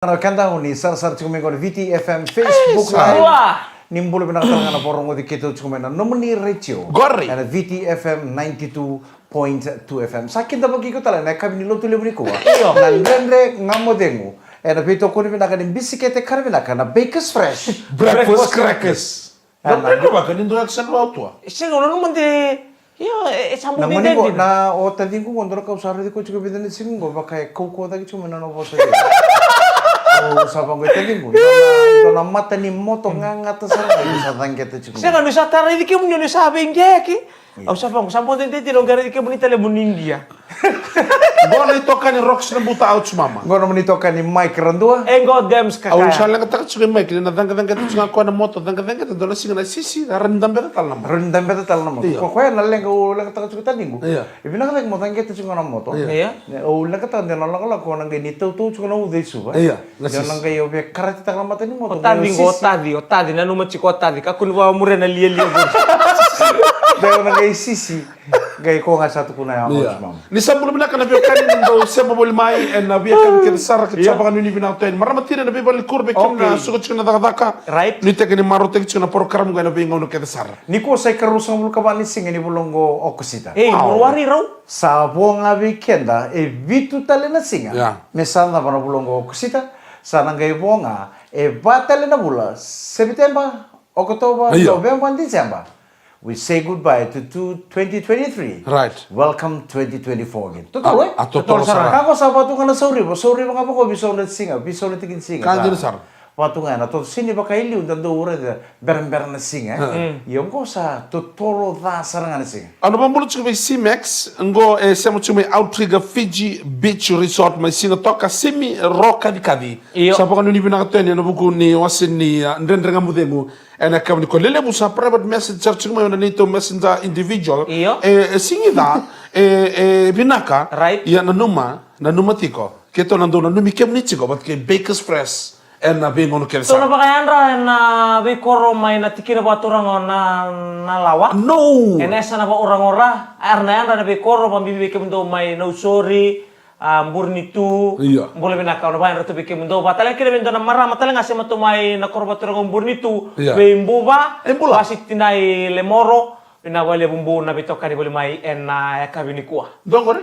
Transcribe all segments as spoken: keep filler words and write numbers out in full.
Na keda o ni sarasara tiko mai qo na V T F M Facebook Live. Ni bula vinaka tale ga na vakarogoci keitou tiko mai na nomuni retio. Qori. Ena V T F M ninety-two point two F M. Sa kidavaki iko tale na yakavi ni Lotulevu nikua. Io. Na Dredre Ga Mo Cegu. Ena veitokoni vinaka ni bisikete kana vinaka na Bakers Fresh. Breakfast crackers. Na dredre vaka ni dua e ka sa na vautua. Sega, o nanuma de. Io, e, e sa bau dede. Na o taciqu qo, dua na ka au sa raici koya tiko e vica na siga qo, vaka e kaukauwa cake tiko mai na nona vosa. Au sa vaqo e taciqu, dua na, dua na mata ni moto gagata sara ga, au sa caqeta tiko. Sega, ni sa tara raici kemuni, ni sa veiqeyaki. Au sa vaqo, sa bau dede, ni au qai raici kemuni tale mo ni dia. Qo na itokani Rocks na buta, ouch mama. Qo na mani itokani Mike Radua. E qo Dems Kakaya. Au sa leqataka tiko i Mike, ni na caqecaqeta tiko ga koya na moto, caqecaqeta, dua na siga na sisi, a rawa ni dabeca tale na moto. Rawa ni dabeca tale na moto. Io. Ko koya na leqa au leqataka tiko taciqu. Io. E vinaka cake mo caqeta tiko ga na moto. Io. Io. Au leqataka de na lakolako na qai ni tautau tiko na uca i Suva. Io. Io, na qai o via karaitaka na mata ni moto. O taci qo, o taci, o taci, nanuma tiko o taci, kakua ni vakamuria na lialia qo. Dau na qai sisi, qai ko ga sa tukuna ya, ouch mama. Ni sa bula vinaka na veiwekani ni dau sema voli mai ena veiyakavi kece sara, keitou sa vakanuinui vinaka tu yani. Marama tini ena veivale ni kuro vei kemuni na suka tiko na cakacaka. Right. Nuitaki ni marautaki tiko na porokaramu qo ena veigauna kece sara. Nikua sa ikaruasagavulu ka va ni siga ni vula oqo o Okosita. Ei, February rau. Sa vo ga vei keda e vitu tale na siga. Ia. Me sa cava na vula oqo o Okosita, sa na qai vo ga e va tale na vula, Sepiteba, Okotova, Noveba, Diseba. We say goodbye to, to twenty twenty-three. Right. Welcome twenty twenty-four again. Totolo, e? A, totolo sara. Ka qo sa vatu ga na sauriva, sauriva ga vaqo, veisau na siga, veisau na tiki ni siga. Ka dina sara. Vatu ga na toto sini vakailiu da dau raica berabera na siga. Ia qo sa totolo ca sara ga na siga. Au na vakabula tiko vei Simex, qo e sema tiko mai Outrigger Fiji Beach Resort mai Sigatoka, Simi Rokacikaci. Io. Sa vakanuinui vinaka tu yani ena vuku ni wase ni, a, Dredre Ga Mo Cegu. Ena yakavi nikua, lelevu sa private message sara tiko mai na neitou messenger individual. Io. E, e sigi ca, e, e vinaka. Right. Ia nanuma, nanuma tiko. Keitou na dau nanumi kemuni tiko vata kei Bakers Fresh. Ena veigauna kece sara. Tou na vakayadra ena veikoro mai na tikina vakaturaga o Na, Nalawa. No! Ena yasana vakauraga o Ra, era na yadra ena veikoro, vakabibi vei kemudou mai Nausori, a, Burenitu. Io. Bula vinaka, au na vakayadra tu vei kemudou. Vakatalega kina vei dua na marama talega sema tu mai na koro vakaturaga o Burenitu. Io. Vei Buva. E bula. Vasitinai Lemoro. Vinaka vakalevu Bu na veitokani voli mai ena, a, yakavi nikua. Dua qori.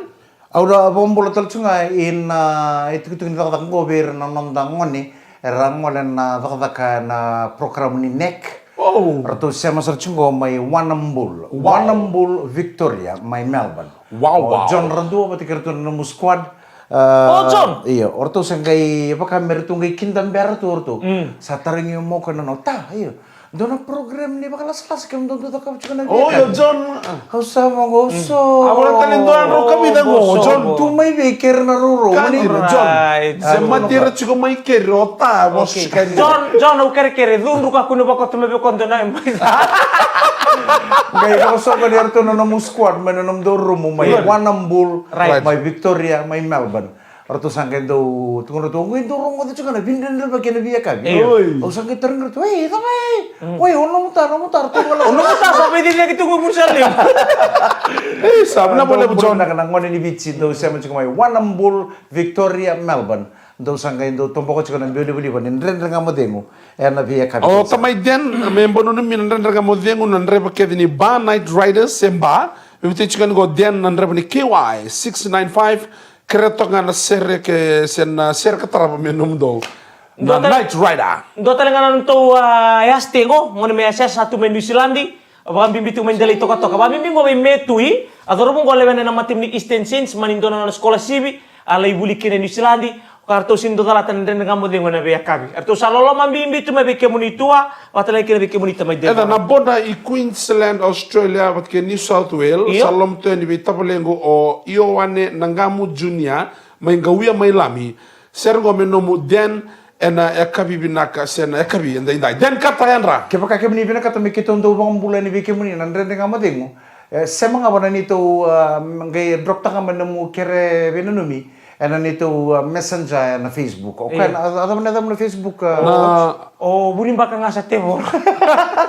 Au na vakabula tale tu ga ina, a, itukutuku ni cakacaka qo vei ira na noda gone era gole na cakacaka na program ni NEC. Oh. Ratou sema sara tu qo mai Warrnambool. Wow. Warrnambool, Victoria, mai Melbourne. Wow, wow. O John Radua vata kei ratou na nomu squad. A, o John? Io, o ratou sa qai vaka me ratou qai kidabera tu o ratou. Mm. Sa tarogi au mai o koya na nona, ta, io. Dua na program ni vakalasalasa kemudou dau cakava tiko na via. Oi, o John. Au sa vaqo, au so. A, vaka tale dua na drau ka vica qo, o John. Tu mai vei kere na rourou. Ka ni, John. Right. Se mati era tiko mai kere, o ta, vosa. Okay. John, John, au kerekere, cudru ka kua ni vakoto mai vei koya dua na mai. Qai vakasoko ni ratou na nomu squad, mai na nomudou rumu, mai Warrnambool, right, mai Victoria, mai Melbourne. Ratou sa qai dau, tukuna ratou, qai dau rogoca tiko ga na veidredrevaki ena veiyakavi. Io. Oi. Au sa qai tarogi ratou, ei, cava, ei? Mm. Oi, o nomu ta, nomu ta, ratou qai, o nomu ta, sa veiciciyaki tu qo i Jerusalem. Ei, sa vinaka vakalevu John. Na gone ni Viti, dau sema tiko mai Warrnambool, Victoria, Melbourne. Dau sa qai dau toboka tiko na biu livaliva ni Dredre Ga Mo Cegu ena veiyakavi. O tamai Den, me bau nanumi na Dredre Ga Mo Cegu, na draiva kece ni Ba Night Riders, e Ba. Me vutei tiko yani qo Den, na draiva ni K Y six nine five. Kerea toka ga na sere ke, se na sere ka tarava me nomudou. Na Night Rider. Dua tale ga na nodatou, a, yasete qo, gone mai yasayasa tu mai Niusiladi, vakabibi tu mai Delaitokatoka. Vakabibi qo vei Metui, a cauravou qo lewena ena matanimi ni Eastern Saints, mani dua na nona scholarship, a lai vuli kina e Niusiladi, ka ratou sini dau calata na Dredre Ga Mo Cegu ena veiyakavi. Ratou sa loloma bibi tu mai vei kemuni Tua, vata tale kina vei kemuni tamai Delaitokatoka. Eda na boda i Queensland, Australia, vata kei New South Wales, io, sa loloma tu yani vei tavalequ o Ioane Nagamu Junior, mai Qauia mai Lami. Sere qo me nomu Den ena yakavi vinaka se na yakavi edaidai. Den, kata yadra. Kevaka kemuni vinakata me keitou dau vakabula yani vei kemuni na Dredre Ga Mo Cegu, e, sema ga vua na neitou, a, qai drop taka mai nomu kere veinanumi Ena neitou, uh, messenger ena Facebook. O koya na, a cava na yacamu na Facebook, uh, Na O Vunibaka ga sa tevoro.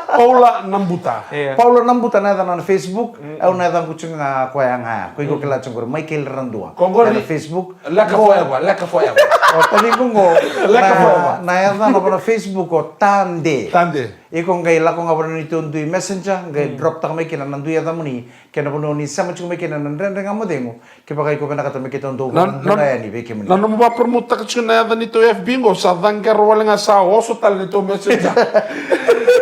Paula Nabuta. Paula Nabuta na yacana na Facebook. Au na yacaqu tiko ga koya ga ya. Ko iko kila tiko qori Michael Radua. Ko qori ena Facebook. Leka forever, leka forever. O taciqu qo. Leka forever. Na yacana vana Facebook o Tade. Tade. Iko qai lako ga vana neitou dui messenger qai drop taka mai kina na dui yacamuni. Kei na vanua ni sema tiko mai kina na Dredre Ga Mo Cegu. Kevaka iko vinakata me keitou dau vakadula yani vei kemuni. Na nomu vakapromote-taka tiko na yaca ni tou F B qo sa caqera wale ga sa oso tale ni tou messenger.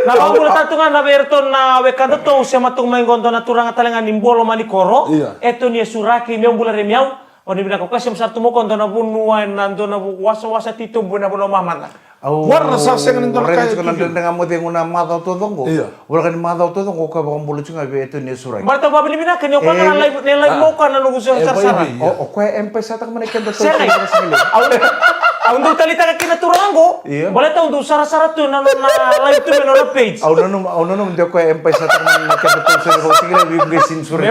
Na vakavulavula tu ga na vei iratou na wekadatou sema tu mai qo dua na turaga tale ga ni Bolo Manikoro. Etonia Suraki, meu bula Remiau. O ni vinaka, o koya sema sara tu mai qo dua na vanua ena dua na wasawasa titobu ena vanua mamaca. Au Vua na sa sega ni dua na ka e tiko na Dredre Ga Mo Cegu na macawa taucoko qo. Voleka ni macawa taucoko qo o koya vakabula tiko ga vei Etonia Suraki. Baleta au vakavinavinaka ni o koya ga na live, na live mo koya na noqu sega ni sarasara. O koya e emphasis-taka mai na keda tou sega ni sarasara. Au dau talitaka kina turaga qo. Baleta au dau sarasara tu na nona live tu mai na nona page. Au nanuma, au nanuma de o koya e emphasis-taka mai na keda tou sega ni sarasara.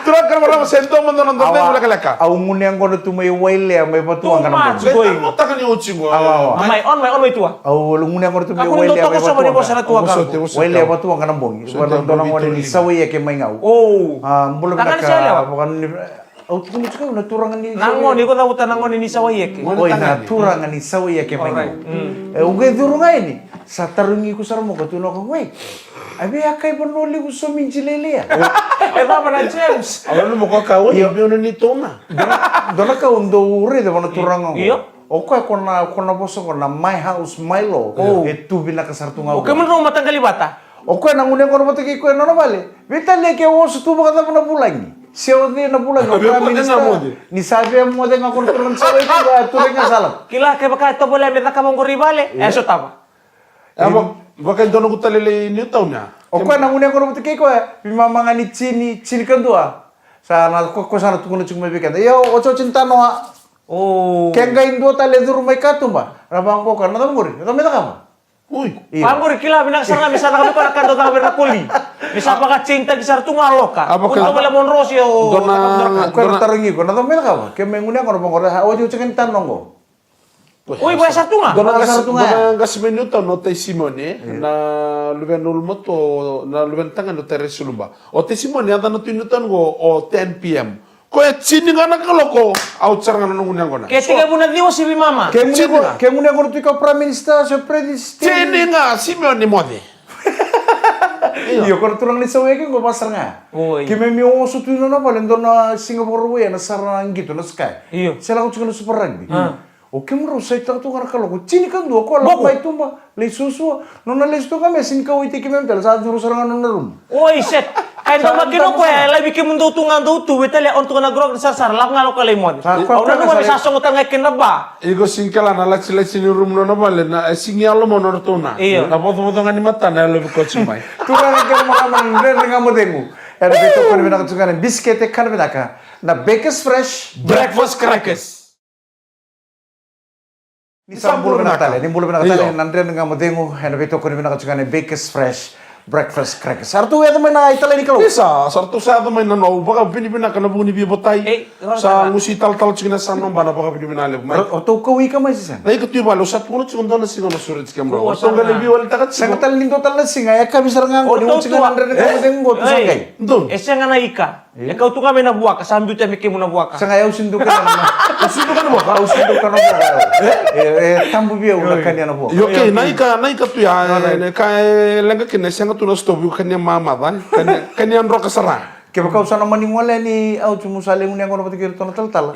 Turaga kara marama se dua mada na dua na lekaleka. Au gunu yaqona tu mai Wailea mai Vatuwaqa na bogi. Too much going on. Taka ni oti qo. Awa, awa. Mai on mai, on mai tua. Au gunu yaqona tu mai Wailea mai Vatuwaqa. Wailea Vatuwaqa na bogi. Vua na dua na gone ni Sawaiyake mai Gau. O. A bula vinaka. Au tukuna tiko na turaga ni. Na gone iko cavuta na gone ni Sawaiyake. Oi na turaga ni Sawaiyake mai Gau. E, au qai curu ga yani. Sa tarogi iko sara mo ka tu na ka wei. A vei a kai vanua levu so mi jilelea. E cava na James. Au nanuma ko ka wei, vei ona ni tona. Dua na ka au dau raica vana turaga qo. Io. O koya ko na, ko na vosa qo na my house, my law. E tu vinaka sara tu ga. O kemudrou mataqali vata. O koya na gunu yaqona vata kei koya na nona vale. Veitalia ke oso tu vakacava na vulagi. Se o cei na vulagi, o prime minister. Ni sa via moce ga ko na turaga ni Sawaiyake, a turai ga sala. Kila kevaka e tovolea me cakava oqori i vale, e sotava. E vaka e dua noqu talele i Newtown ya. O koya na gunu yaqona vata kei koya, veimama ga ni tini, tini ka dua. Sa na ko, ko sa na tukuna tiko mai vei keda. Io, otioti ni tanoa. O. Ke qai dua tale e curu mai katuba. Ra vaqo ka, na cava qori? Na cava me cakava? Ui. Vaqori kila vinaka sara ga me sa cakava ko na ka dau cakava na koli. Me sa vakachain-taki sara tu ga loka. Ui, tovolea mo drosi o. Dua na, o koya na tarogi iko, na cava me cakava? Ke me gunu yaqona vaqori, a oti, oti ga ni tanoa qo. Oi, vaya sara tu ga. Dua na qasi mai Newtown o Tai Simeone, na luvena ulumatua, na luvena tagane o Tai Resuluba. O Tai Simeone, yacana tu i Newtown qo o ten P M. Koya tini ga na kaloko, a oti sara ga na noqu yaqona. Ke tekivu na ciwa sivi mama. Ke gunu yaqona tu iko prime minister, se president. Tini ga, Simeone moce. Io, ko na turaga ni Sawaiyake qo vaka sara ga. Oi. Keimami oso tu i nona vale, dua na siga Vakarauwai ena sara qito na Sky. Io. Se lako tiko na Super Rugby. O kemudrau saitaka tu ga na kaloko tini ka dua, ko lako mai tuba, lai suasua. Nona lesu tu ga me sini kauwaitaki keimami tale, sa curu sara ga nona rumu. Oi, set. Ka e dau makina o koya, e laivi kemudou tu ga dou tu, veitalia on tu ga na ground sarasara, lako ga lako lai moce. Au nanuma me sa sogo tale ga kina ba. Iko sini kila na lasilasi ni rumu nona vale, na e sigi yalo mo nodratou na. Io. Na vocovoco ga ni matana, e lovi koci mai. Turaga kei na marama na Dredre Ga Mo Cegu. Ena veitokoni vinaka tu ga na bisikete kana vinaka. Na Bakers Fresh. Breakfast crackers. Ni sa bula vinaka tale, ni bula vinaka tale, na Dredre Ga Mo Cegu, ena veitokoni vinaka tiko ga na Bakers Fresh Breakfast Crackers. Sa ratou yaco mai na italai ni Kalou. Isa, sa ratou sa yaco mai na noa, au vakavinavinaka na vuku ni veivotai. Sa gusi talatala tiko na sa noba na vakavinavinaka levu mai. Ratou kau ika mai se sega? Na ika tu i vale, au sa tukuna tiko dua na siga na sureti kemudrau. Ratou qai lai veiwalitaka tiko. Sega tale ni dua tale na siga, e kavi sara ga qo, ni oti ga na Dredre Ga Mo Cegu qo, tu sa qai. Donu. E sega na ika. E kau tu ga mai na vuaka, sa biuta me kemu na vuaka. Sega, au sini dau kania na vuaka. Au sini dau kania na vuaka. E tabu vei au na kania na vuaka. Io, okay, na ika, na ika tu ya, e ka e leqa kina, e sega tu na sitovu, kania mamaca, kania, kania droka sara. Kevaka au sa na mani gole ni au tu, meu sa lai gunu yaqona vata kei iratou na talatala.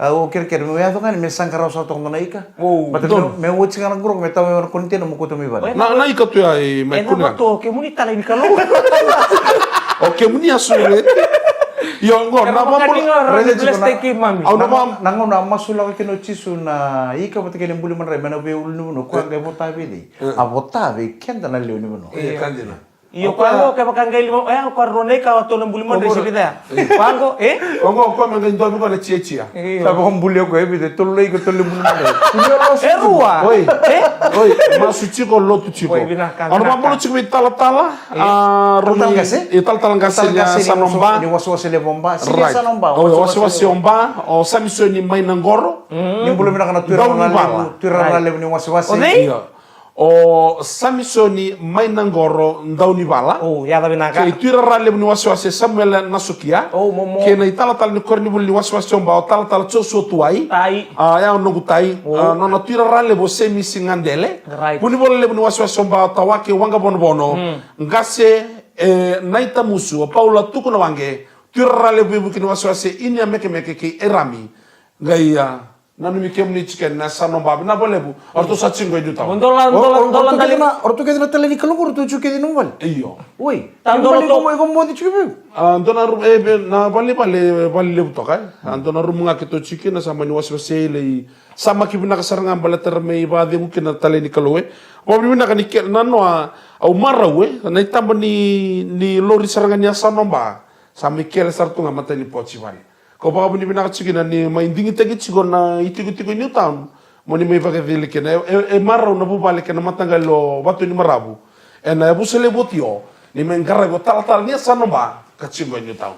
Au kerekere meu yaco ga ni me sa qarauna sara toka dua na ika. Baleta me, me oti ga na qoroqo me tau mai na container mo kauta mai vale. Na, na ika tu ya e mai kune. Ena vato, kemuni talai ni Kalou. O kemuni a sureti. Io, qo na vabula. Au na va. Na gauna a masulaka kina o Jisu na ika vata kei na buli madrai mai na veiulunivanua, koya qai vota vei cei? A vota vei keda na lewe ni vanua. Io, ka dina. Io, koya qo kevaka qai lima, e, koya rua na ika, o tolu na buli madrai se vica ya. Koya qo, e? Koya qo, koya me qai dua vei koya na chiachia. Io. Sa vakabuli koya e vica, tolu na ika, tolu na buli madrai. E rua. Oi. E? Oi, masu tiko, lotu tiko. Oi, vinaka, vinaka. Au na vakabula tiko vei talatala, a, Roni, talatala qase? E, talatala qase ni Sanoba. Ni wasewase levu o Ba. Right. Sanoba. Oi, wasewase o Ba, o Samisoni mai Naqoro. Ni bula vinaka na tuirara levu, tuirara levu ni wasewase. O cei? Io. O Samisoni mai Naqoro Daunivala. O, yaca vinaka. Kei tuirara levu ni wasewase Samuela Nasokia. O, momo. Kei na italatala ni koronivuli ni wasewase o Ba, o talatala Josua Tuai. Tai. A, ya o noqu tai. O. A, nona tuirara levu o Semisi Gadele. Right. Vunivola levu ni wasewase o Ba, o Tawake Waqavonovono. Mm. Qase, e, Naitamusu, o Paula Tukunawaqe. Tuirara levu veivuke ni wasewase Inia Mekemeke kei Erami. Qai, a, nanumi kemuni tiko na Sanoba, vinaka vakalevu. O ratou sa tiko qo i Newtown. O, dola, o, dola, o, dola, o ratou kece na, o ratou kece na tale ni Kalou qo, o ratou tiko kece i nomu vale? Io. Oi. Ta, dola, iko mo, iko mo moce tiko vei? A, dua na rumu, e, vei, na vale, vale, vale levu toka, e. A, dua na rumu ga keitou tiko kina, sa mani wasewase i lai, sa maki vinaka sara ga baleta ra mai vakacegu kina na tale ni Kalou, e. Vakavinavinaka ni ke, na noa, au marau, e, na itaba ni, ni lori sara ga ni a Sanoba. Sa mai kele sara tu ga matai ni poti vale. Kau vakavinavinaka tiko kina ni mai digitaki tiko na itikotiko i Newtown. Mo ni mai vakacili kina. E, e, e marau na vuvale kei na mataqali o Vatu ni Maravu. Ena yavusa levu oti o, ni mai qaravi o talatala ni a Sanoba, ka tiko i Newtown.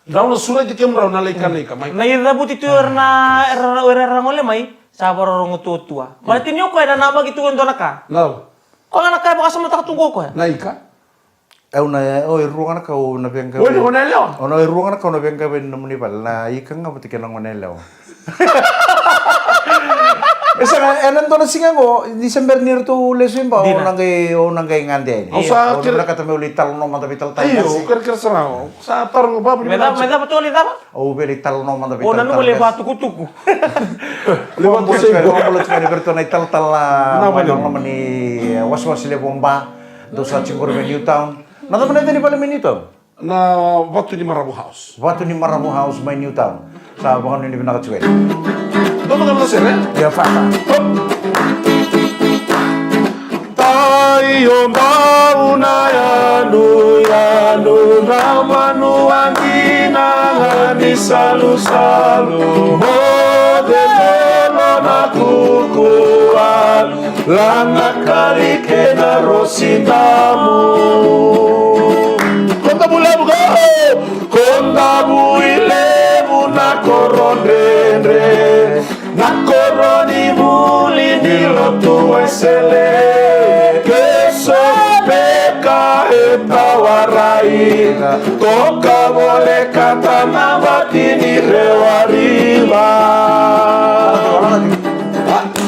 Drau na sureti kemudrau na lai kana ika mai. Na icavuti tu era na, era, era, era gole mai, sa vakarorogo tuatua. Baleta ni o koya na namaki tu e dua na ka. Nau. Koya na ka e vakasamataka tu o koya. Na ika. Au na, o e rua ga na ka au na veiqaravi. O na, o na yalewa? O na, o e rua ga na ka au na veiqaravi ena nomuni vale, na ika ga vata kei na gone yalewa. E sega, ena dua na siga qo, ni se bera ni ratou lesu i Ba, o na qai, o na qai gade yani. Au sa kere, vinakata meu lai talanoa mada vei talatala. Io, kerekere sara. Au sa taroga vavuni. Me cava, me cava tu lai cava? Au via lai talanoa mada vei talatala. O na nuku lai vakatukutuku. Lai vakatukutuku. Au bula tiko yani vei ratou na italatala mai na loma ni wasewase levu o Ba. Dou sa tiko qori mai Newtown. Na cava na yaca ni vale mai Newtown? Na Vatu ni Maravu House. Vatu ni Maravu House mai Newtown. Sa vakanuinui vinaka tiko yani. Dou na sere? Ia, fata. Hop. Tai o Bau na yanuyanu, na vanua dina ga ni salusalu. Moce lolo na kukualu. Lana kali kei na rosi damu. Ko Davuilevu qo. Ko Davuilevu na koro dredre. Na koro ni vuli ni lotu Wesele. Ke so beka e tawarai. Toka volekata na vati ni Rewariva.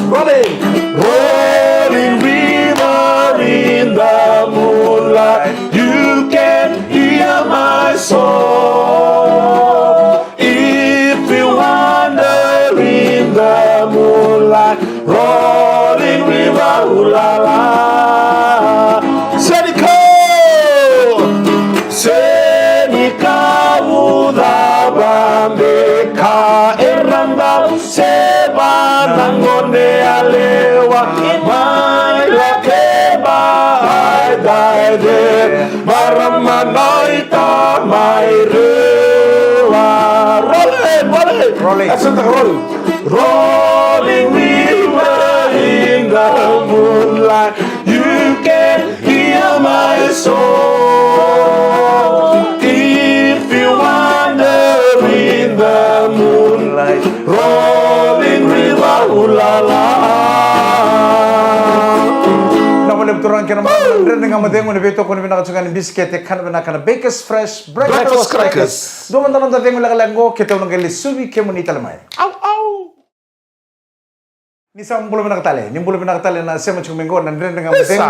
Rolling, rolling river in the moonlight, you can hear my song. If you wander in the moonlight, rolling river, ooh la la. Seneca! Se ni ka uca vabeka e raba se va na gone yalewa mai lake ba ai dai de marama nai tamai rewa. Rolling, rolling. Rolling. That's it, rolling. Rolling river in the moonlight. You can hear my song if you wander in the moonlight, rolling river, ooh la la. Na vale turaga kei na marama, dredre ga mo cegu ena veitokoni vinaka tiko ga ni bisikete, kana vinaka na Bakers Fresh Breakfast Crackers. Dua mada na noda cegu lekaleka qo, keitou na qai lesuvi kemuni tale mai. Au, au. Ni sa bula vinaka tale, ni bula vinaka tale na sema tiko mai qo na dredre ga mo cegu.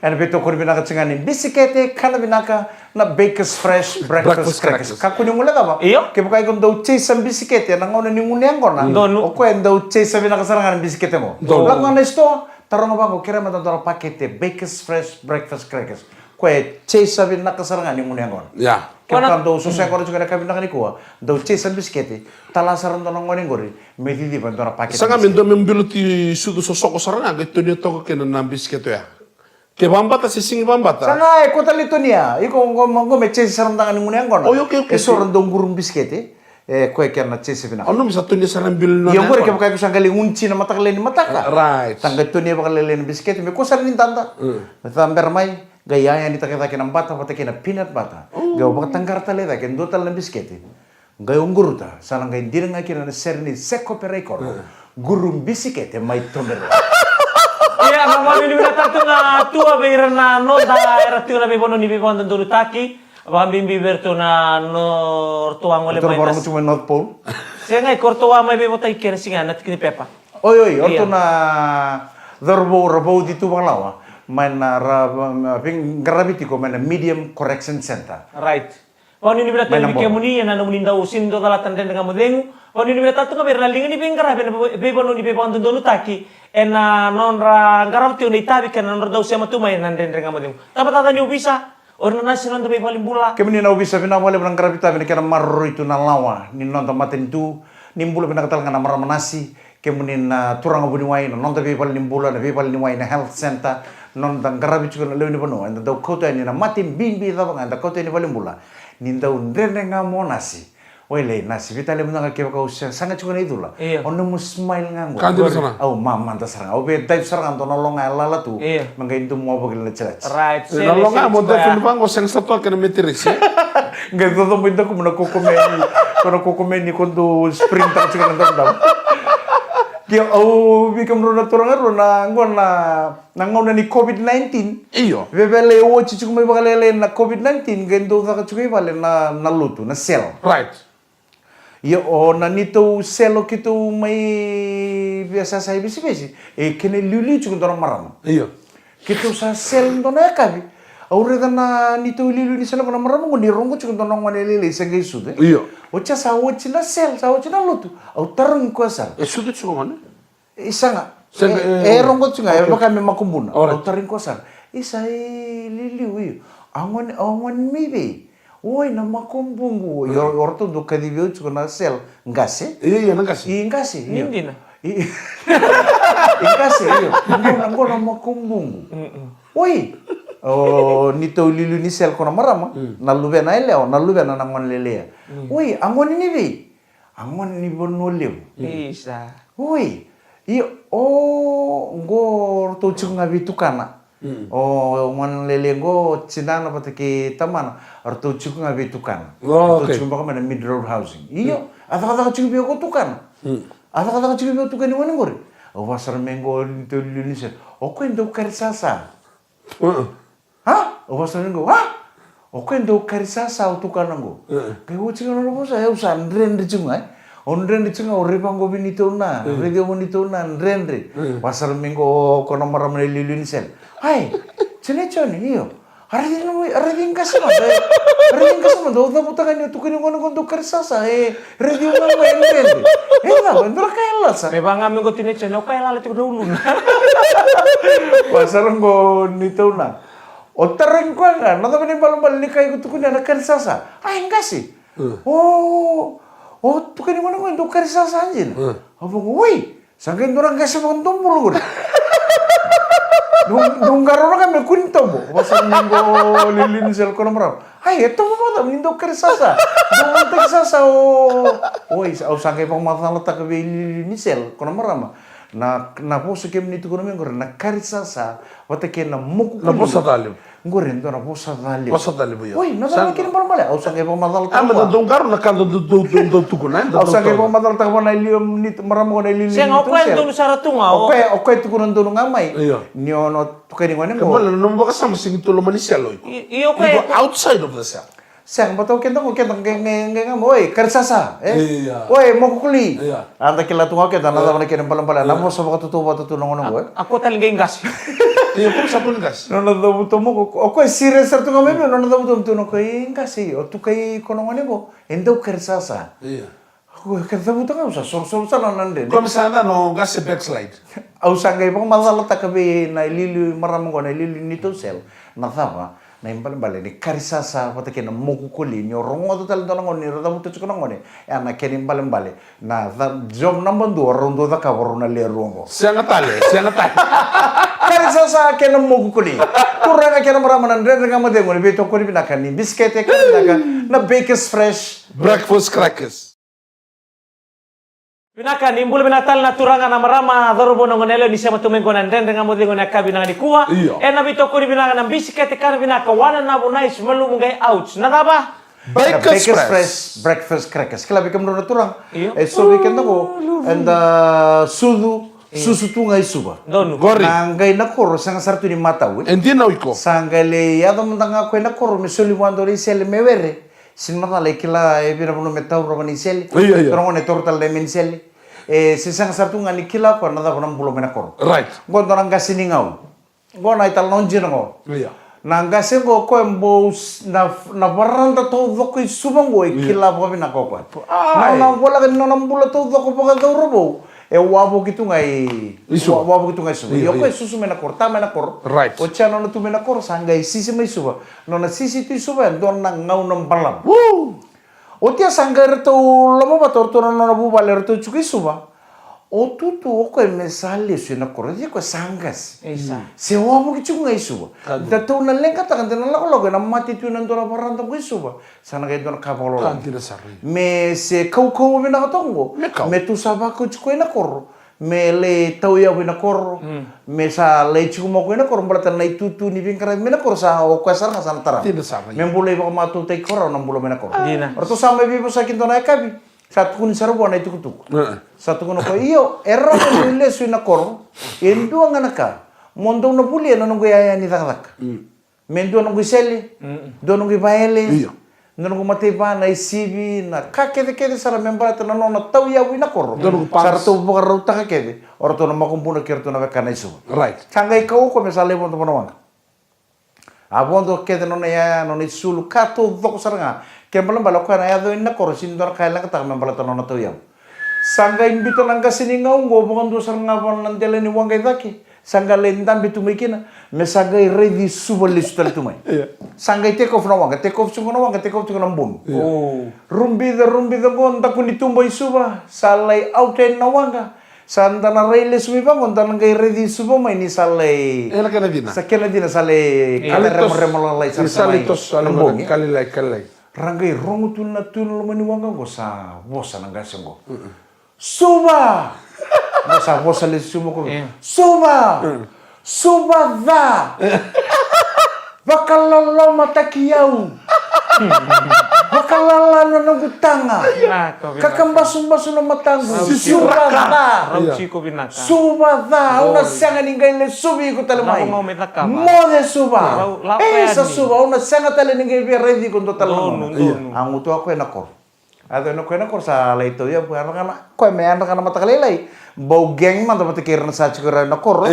Ena veitokoni vinaka tiko ga ni bisikete, kana vinaka na Bakers Fresh Breakfast Crackers. Kakua ni guilecava. Io. Kevaka iko dau chase bisikete ena gauna ni gunu yaqona, o koya e dau chase vinaka sara ga na bisikete qo. Lako ga na sitoa, taroga vaqo, kerea mada dua na pakete Bakers Fresh Breakfast Crackers. Koya e chase vinaka sara ga ni gunu yaqona. Ia. Kevaka dau soso yaqona tiko ena yakavi vinaka nikua, dau chase bisikete, tala sara dua na gone qori me ciciva e dua na pakete. Saga me dua me bilo ti sucu sosoko sara ga, qai tonia toka kina na bisikete oya. Ke vabata se sigi vabata. Sa ga e ko tale Tonia. Iko go go me chase sara mada ga ni gunu yaqona. Oi, okay, okay, e so ra dau quru bisikete. E koya kena chase vinaka. Au nanuma sa Tonia sara bilu na. Ia qori kevaka iko sa qai lai gunu china mataka lailai ni mataka. Right. Sa qai Tonia vakalailai na bisikete me ko sara ni dada. Mm. Me sa bera mai. Qai yaya ni taka cake na bata vata kei na peanut butter. Qai au vakataqara tale cake dua tale na bisikete. Qai oquruta, sa na qai dina ga kina na sere ni Seko Pera i Koro. Quru bisikete mai Tobero. Ia, na vakanuinui vinaka tale tu ga Tua vei ira na noda era tiko na veivanua ni veivakadodonutaki. Vakabibi vei iratou na nodratou a gole mai na North Pole. Sega, i ko ratou a mai veivotaki kina siga na tiki ni pepa. Oi, oi, o ratou na cauravou ra vauci tu vakalawa mai na ra veiqaravi tiko mai na Medium Correction Centre. Right. Vakanuinui vinaka tale vei kemuni ena nomuni dau sini dau calata na Dredre Ga Mo Cegu. Vakanuinui vinaka tale tu ga vei ira na liga ni veiqaravi ena veivanua ni veivakadodonutaki ena nodra qarava tiko na itavi kei na nodra dau sema tu mai na Dredre Ga Mo Cegu. Tabacakacaka ni ovisa, o ira na nasi, noda veivalenibula. Kemuni na ovisa, vinaka vakalevu na qaravi itavi ena kena maroroi tu na lawa ni noda matanitu. Ni bula vinaka tale ga na marama nasi. Kemuni na turaga vuniwai, na noda veivalenibula, na veivalenibula, na health centre, noda qaravi tiko na lewe ni vanua, eda dau kauta yani na mate bibi cava ga eda kauta yani valenibula. Ni dau dredre ga mo nasi. Wailei nasi, veitalia mada ga kevaka au se saga tiko na icula. Io. O nomu smile ga qo. Ka dina sara. Au mamada sara ga. Au via dive sara ga dua na loga e lala tu. Io. Me qai domo vakila na church. Right. E, na loga mo dive ni vaqo sega sa toka na meteresi. Qai cocobo i dakumu na kokomeni. Ko na kokomeni ko dau spring taka tiko na dakudaku. Ke au vei kemudrau na turaga rua na qo na, na gauna ni COVID nineteen. Io. Vevela e oti tiko mai vakalailai na COVID nineteen, qai dau caka tiko i vale na, na lotu, na cell. Right. Ia o na neitou cell o keitou mai via sasa i Vesivesi, e kena liuliu tiko dua na marama. Io. Keitou sa cell dua na yakavi. Au raica na neitou iliuliu ni cell qo na marama qo ni rogo tiko dua na gone lailai se qai sucu. Io. Oti sa oti na cell, sa oti na lotu. Au tarogi koya sara. E sucu tiko gone? E saga. E rogo tiko ga, e vaka me makubuna. Au tarogi koya sara. Isa, e liuliu, io. A gone, a gone mai vei? Oi, na makubuqu. Io, o ratou dau kacivi au tiko na cell. Qase? Io, io, na qase. I qase, io. Ni dina. I qase, io. Qo na, qo na makubuqu. Oi. O neitou iliuliu ni cell qo na marama. Na luvena e lewa, na luvena na gone lailai. Oi, a gone ni vei? A gone ni Vanua Levu. Isa. Oi. Io, o qo ratou tiko ga vei tukana. O gone lailai qo, tinana vata kei tamana, ratou tiko ga vei tukana. Ratou tiko beka mai na Middle Road Housing. Io, a cakacaka tiko vei au ko tukana. A cakacaka tiko vei au tukana ni gone qori. Au vakasara mai qo neitou iliuliu ni cell. O koya e dau karisasa. A? Au vakasara mai qo, a? O koya e dau karisasa o tukana qo. Qai oti ga na nona vosa, au sa dredre tiko ga, e. Au dredre tiko ga, au rai vaqo vei neitou na, raici au vei neitou na, dredre. Vakasara mai qo, o koya na marama na iliuliu ni cell. Ai, Jone, Jone, io. A raici na, a raici qase mada, e. A raici qase mada, au cavuta ga ni o tukuni gone qo dau karisasa, e. Raici au ga mai, e dredre. E cava, e dua na ka e lasa. Me vaka ga me qo Jone, Jone, o koya e lala tiko na uluna. Vakasara qo neitou na. O tarogi koya ga, na cava na ibalebale ni ka iko tukuna na karisasa? Ai, qase. O, o tukuni gone qo e dau karisasa dina. Au vaqo, oi, sa qai dua na qase vakadobula qori. Dau, dau qarauna ga me kua ni tobo. Vakasara mai qo iliuliu ni cell ko na marama. Ai, e tobo vakacava ni dau karisasa? Dau vakatakisasa o. Oi, au sa qai vakamacalataka vei iliuliu ni cell ko na marama. Na, na vosa kemuni tukuna mai qori, na karisasa vata kei na moku. Na vosa ca levu. Qori e dua na vosa ca levu. Vosa ca levu, io. Oi, na cava na kena ibalebale? Au sa qai vakamacalataka. A, ma dau qarauna ka dau, dau, dau, dau tukuna, e? Au sa qai vakamacalataka vua na iliuliu ni marama qo na iliuliu ni cell. Sega, o koya e donu sara tu ga, o. O koya, o koya e tukuna donu ga mai. Io. Ni o na tukuni gone qo. Ke bale na nomu vakasama sega ni tu loma ni cell o iko. Io, o koya. Iko outside of the cell. Sega, baleta o keda qo, keda qai, qai, qai, qai, oi, karisasa, e? Oi, mokokoli. Eda kila tu ga o keda na cava na kena ibalebale, na vosa vakatautauvata tu na gone qo, e? A ko tale qai qase. Io, ko sa tu ni qase. Nona cavuta moko, o koya e serious sara tu ga mai vei, nona cavuta moko tu na koya, e qase, o tukai ko na gone qo, e dau karisasa. Io. Au kaya, cavuta ga, au sa sorosoro sara na dredre. Koya me sa na o qase backslide. Au sa qai vakamacalataka vei na iliuliu marama qo, na iliuliu ni neitou cell. Na cava na ibalebale ni karisasa vata kei na moku koli, ni o rogoca tale dua na gone ni ra cavuta tiko na gone. Ia na kena ibalebale. Na ca-, job naba dua, rau dau cakava rau na lewe rua qo. Sega tale, sega tale. Ari sasa kei na moku koli. Turaga kei na marama na Dredre Ga Mo Cegu ni veitokoni vinaka ni bisikete ka vinaka na Bakers Fresh. Breakfast crackers. Vinaka, ni bula vinaka tale na turaga na marama, cauravou na gone yalewa ni sema tu mai qo na Dredre Ga Mo Cegu ena yakavi vinaka nikua. Io. Ena veitokoni vinaka na bisikete ka vinaka, wana na vunais malumu qai ouch. Na cava? Na Bakers Fresh breakfast crackers. Kila vei kemudrau na turaga. Io. E so vei keda qo eda sucu, susu tu ga i Suva. Donu. Qori. Na qai na koro sega sara tu ni matau e. E dina o iko. Sa qai lai yaco mada ga koya na koro me soli vua dua na isele me were. Sega ni macala e kila e vei na vanua me taurava na isele. Io, io. Dua na gone e taura tale na yame ni sele. E se sega sara tu ga ni kila o koya na cava na bula mai na koro. Right. Qo dua na qase ni gau. Qo na italanoa dina qo. Io. Na qase qo o koya e bau s- na, na varada taucoko i Suva qo e kila vakavinaka o koya. Ai. Na nona voleka ni nona bula taucoko vakacauravou. E wavoki tu ga i Suva. Wavoki tu ga i Suva. Io, io. O koya e susu mai na koro, ta mai na koro. Right. Oti ya nona tu mai na koro sa qai sisi mai Suva. Nona sisi tu i Suva e dua na gauna balavu. Oti ya sa qai ratou lomavata o ratou na nona vuvale ratou tiko i Suva. O Tutu o koya me sa lesu ena koro, ia o koya sa qase. Isa. Se wavoki tiko ga i Suva. Ka dua. Da tou na leqataka de na lakolako ena mate tu ena dua na varada qo i Suva. Sa na qai dua na ka vakaloloma. Ka dina sara. Me se kaukauwa vinaka toka qo. Me kau. Me tou sa vakau tiko ena koro. Me lai tauyavu ena koro. Mm. Me sa lai tiko mai o koya ena koro baleta na itutu ni veiqaravi mai na koro sa o koya sara ga sa na tara. Dina sara. Me bula i vakamatautaki ko rau na bula mai na koro. Dina. O ratou sa mai veivosaki dua na yakavi. Sa tukuni sara vua na itukutuku. Sa tukuna o koya, io, e rawa ni lesu ina koro e dua ga na ka mo dou na volia na noqu iyaya ni cakacaka. Me dua noqu isele, dua noqu ivaele, dua noqu mataiva, na isivi, na ka kecekece sara me baleta na nona tauyavu ina koro. Sa ratou vakarautaka kece o ratou na makubuna kei ratou na wekana i Suva. Sa qai kau o koya me sa lai vodo vua na waqa. A vodo kece nona iyaya, nona isulu, ka taucoko sara ga. Ke balebale o koya na yaco yani na koro, sega ni dua na ka e leqataka me baleta na nona tauyavu. Sa qai biuta na qase ni gau oqo vakadua sara ga vua na dela ni waqa i cake. Sa qai lai dabe tu mai kina me sa qai raici Suva lesu tale tu mai. Sa qai take off na waqa, take off tiko na waqa, take off tiko na bomi. Rubica, rubica oqo, daku ni tuba i Suva, sa lai out yani na waqa. Sa da na rai lesu mai vaqo, da na qai raici Suva mai ni sa lai. Ena kena cina. Sa kena cina sa lai. Kala remarema lalai sara sa mai. Sa lai toso sa na bomi. Kalilai, kalilai. Ra qai rogo tu na tu na loma ni waqa oqo sa vosa na qase oqo. Suva! Oqo sa vosa lesu Suva ko. Suva! Suva ca! Vakalolomataki au. Vakalala na noqu taga. Kakabasubasu na mataqu. Suva ca. Suva ca. Au na sega ni qai lesuvi iko tale mai. Moce Suva. Ei sa Suva, au na sega tale ni qai via raici iko dua tale na gauna. A gutu o koya na koro. A cau na koya na koro sa lai tauyavu, a ragana koya me a ragana mataka lailai. Bau gang mada vata kei ira na sa tiko ira na koro.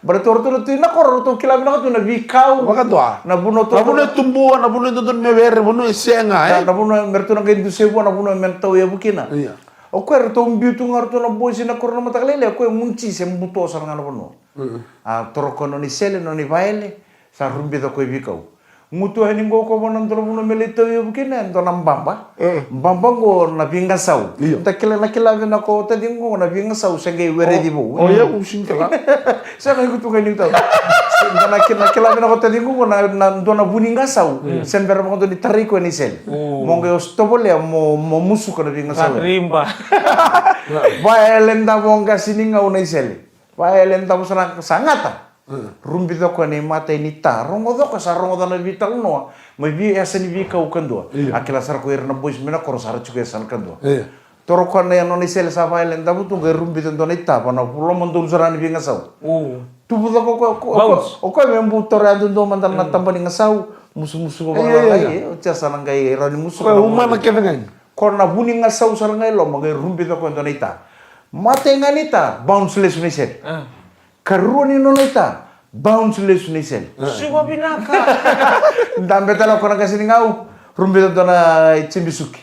Baleta o ratou na tu ina koro, ratou kila vinaka tu na veikau. Vakadua. Na vanua tu. Na vanua e tubua, na vanua e dodonu me were, vanua e sega, e? Na vanua me ratou na qai dusia vua, na vanua me na tauyavu kina. O koya ratou biu tu ga ratou na boys ina koro na mataka lailai, o koya e gunu tisi e buto sara ga na vanua. A toro koya nona isele, nona ivaele. Sa rubica o koya e veikau. Gutu yani qo o koya vua na dua na vanua me lai tauyavu kina e dua na baba. Baba qo na veigasau. Da kila, na kila vinaka o taciqu qo na veigasau se qai wereci vou. O yau sega ni kila. Sega ni gutu qai ni tau. Da na kila, na kila vinaka o taciqu qo na, na dua na vu ni gasau. Se bera vakadua ni tarai koya na isele. Mo qai o tovolea mo, mo musuka na veigasau. Riba. Vaele davo o qase ni gau na isele. Vaele davo sa na, sa gata. Rubica o koya na imatai ni ta, rogoca o koya sa rogoca na veitalanoa mai vei yasa ni veikau kadua. A kila sara ko ira na boys mai na koro sa ra tiko yasana kadua. Toro koya na nona isele sa vaele davo tu qai rubica dua na ita va na lomadonu sara ni veigasau. Tuvuca o koya, o koya me bu toro yadudua mada na taba ni gasau. Musumusuka vakalala, e, oti ya sa na qai rawa ni musuka. Koya umana kece ga. Ko na vu ni gasau sara ga i loma qai rubica o koya dua na ita. Matai ga ni ta, bounce lesu na isele. Karua ni nona ita, bounce lesu na isele. Suka vinaka. Dabe tale o koya na qase ni gau, rubica dua na itibi suki.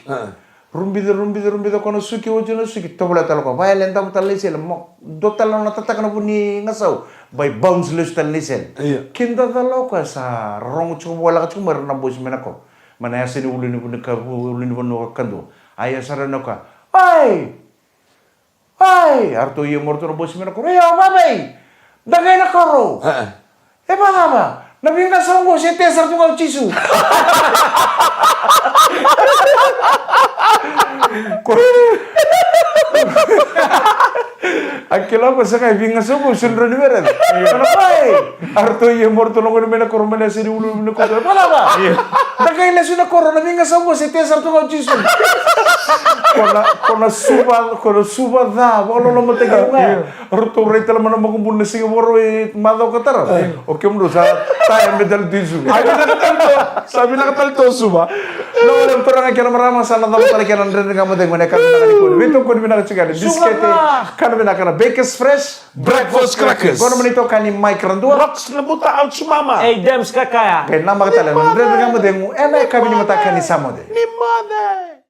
Rubica, rubica, rubica o koya na suki, oti na suki, tovolea tale o koya. Vaele davo tale na isele, mo dua tale na nona tataka na vu ni gasau. Bai bounce lesu tale na isele. Kidacala o koya sa rogo tiko voleka tiko mai ira na boys mai na koro. Mai na yasa ni ulunivanua ka, ulunivanua kadua. A ia sara yani o koya. Oi! Ai, a ratou ia mai o ratou na boys mai na koro. Io, vavei? Da qai na koro. E vakacava? Na veiqasawa qo se tea sara tu ga o Jisu. A kila ko sa qai veiqasawa qo se drau ni vere. Kona pai. A ratou ia mo ratou logoni mai na koro mai na seri ulu mai na koro. Vakacava? Da qai lesu na koro, na veiqasawa qo se tea sara tu ga o Jisu. Kona, kona suva, kona suva ca vakalolomataki au ga. Ratou rai tale mai na makubuna siga voro e macawa ka tara. O kemudou sa taya me tale tu i Suva. Sa vinaka tale tu o Suva. Na wale turaga kei na marama, sa na cava tale kei na Dredre Ga Mo Cegu ena yakavi vinaka nikua. Veitokoni vinaka tiko yani. Bisikete, kana vinaka na Bakers Fresh Breakfast Crackers. Qo na mani itokani Mike Radua. Rocks na buta au sumama. Ei, Dems Kakaya. Qai namaka tale na Dredre Ga Mo Cegu ena yakavi ni mataka ni sa moce. Ni moce.